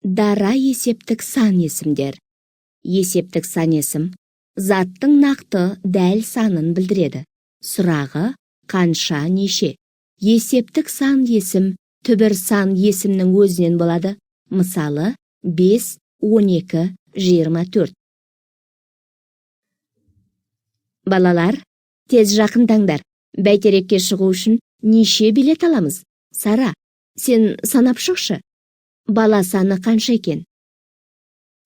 Дара есептік сан есімдер. Есептік сан есім заттың нақты, дәл санын білдіреді. Сұрағы: қанша, неше. Есептік сан есім түбір сан есімнің өзінен болады. Мысалы, 5, 12, 24. Балалар, тез жақындаңдар. Бәйтерекке шығу үшін неше билет аламыз? Сара, сен санап шықшы. Бала саны қанша екен?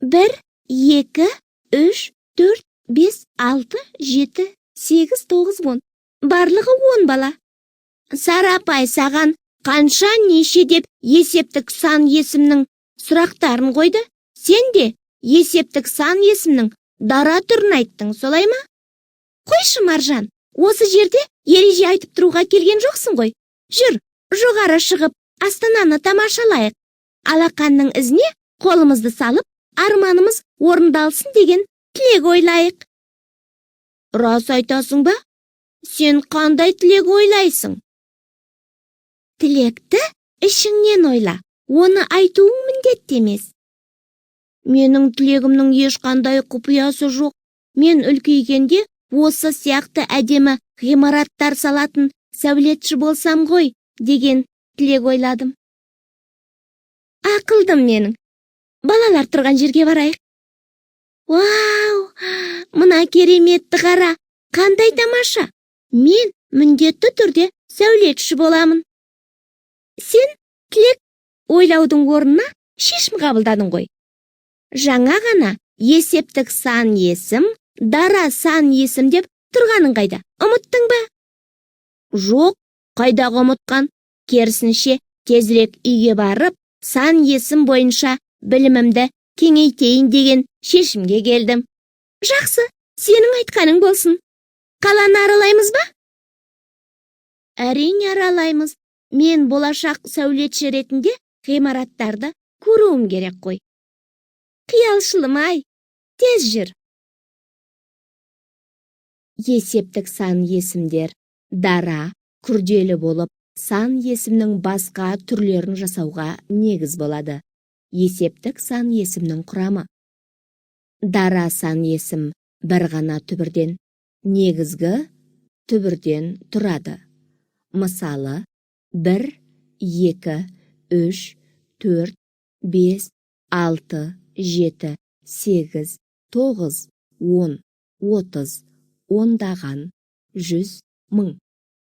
1, 2, 3, 4, 5, 6, 7, 8, 9, 10. Барлығы 10 бала. Сара апай саған қанша, неше деп есептік сан есімнің сұрақтарын қойды. Сен де есептік сан есімнің дара түрін айттың, солай ма? Қойшы, Маржан, осы жерде ереже айтып тұруға келген жоқсың ғой. Жүр, жоғары шығып, астананы тамашалайық. Алақанның ізіне қолымызды салып, арманымыз орындалсын деген тілек ойлайық. Рас айтасың ба? Сен қандай тілек ойлайсың? Тілекті ішіңнен ойла, оны айтуың міндетті емес. Менің тілегімнің ешқандай құпиясы жоқ. Мен үлкейгенде осы сияқты әдемі ғимараттар салатын сәулетші болсам ғой деген тілек ойладым. Ақылдым менің. Балалар тұрған жерге барайық. Вау, мына кереметті қара, қандай тамаша. Мен міндетті түрде сәулетші боламын. Сен тілек ойлаудың орнына шешім қабылдадың ғой. Жаңа ғана есептік сан есім, дара сан есім деп тұрғаның қайда? Ұмыттың ба? Жоқ, қайдағы ұмытқан? Керісінше, тезірек үйге барып, сан есім бойынша білімімді кеңейтейін деген шешімге келдім. Жақсы, сенің айтқаның болсын. Қаланы аралаймыз ба? Әрине, аралаймыз. Мен болашақ сәулетші ретінде ғимараттарды көруім керек қой. Қиялшылым ай, тез жүр. Есептік сан есімдер дара, күрделі болып, сан есімнің басқа түрлерін жасауға негіз болады. Есептік сан есімнің құрамы. Дара сан есім бір ғана түбірден, негізгі түбірден тұрады. Мысалы, 1, 2, 3, 4, 5, 6, 7, 8, 9, 10, 30, ондаған, 100, 1000.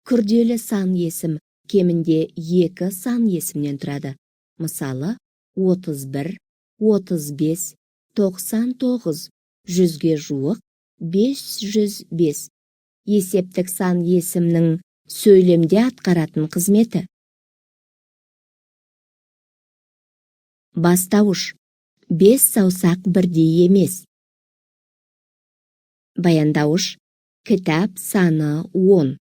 Күрделі сан есім кемінде екі сан есімнен тұрады. Мысалы, 31, 35, 99, 100-ге жуық, 505. Есептік сан есімнің сөйлемде атқаратын қызметі. Бастауыш. 5 саусақ бірдей емес. Баяндауыш. Кітап саны 10.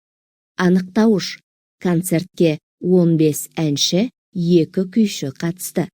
Анықтауыш. Концертке 15 әнші, 2 күйші қатысты.